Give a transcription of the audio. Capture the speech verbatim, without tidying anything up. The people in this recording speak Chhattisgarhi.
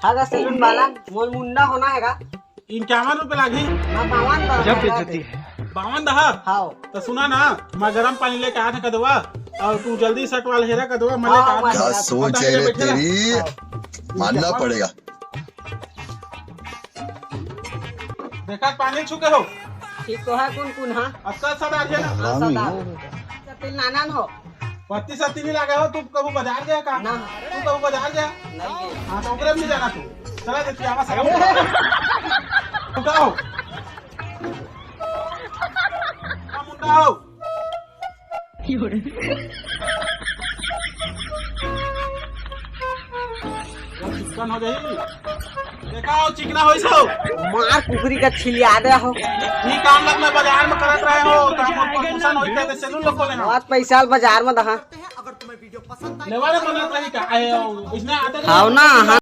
हाँ, दस रुपये वाला, मोर मुंडा होना है का? इक्यावन रुपये लागही। हाँ, बावन दा। जब बेइज्जती है। बावन दा? हाँ। तो सुना ना, मैं गरम पानी लेके आया था कदवा, और तू जल्दी सट वाला हेरा कदवा, मैं हाँ, लेके आया था। मैं क्या सोच है रे तेरी? हाँ। मानना पड़ेगा। देखा, पानी छुके हो। ठीक तो है, कौन कौन हाँ? अक्का सदा है ना? हाँ, सदा। तेल नाना न हो। पत्ती सत्ती नहीं लगा हो, तू कभी बाजार गया का? ना। तू कभी बाजार गया? नहीं गया। हाँ, तो ओकरे में नहीं जाना तू। चला दे, तू आवा सका। उठाओ। हम उठाओ। चिकन हो गई। देखा हो, चिकना हो इसको। मार कुकरी का छिलिया दे हो। ये काम लग मैं बाजार में करत रहे हो, काम में प्रमोशन होई था, तो सैलून लोग खोले हैं। बहुत पैसा बाजार में दहा। लेवा रे, बनत रही का? आए हो, इसने आते हाँ ना, हाँ।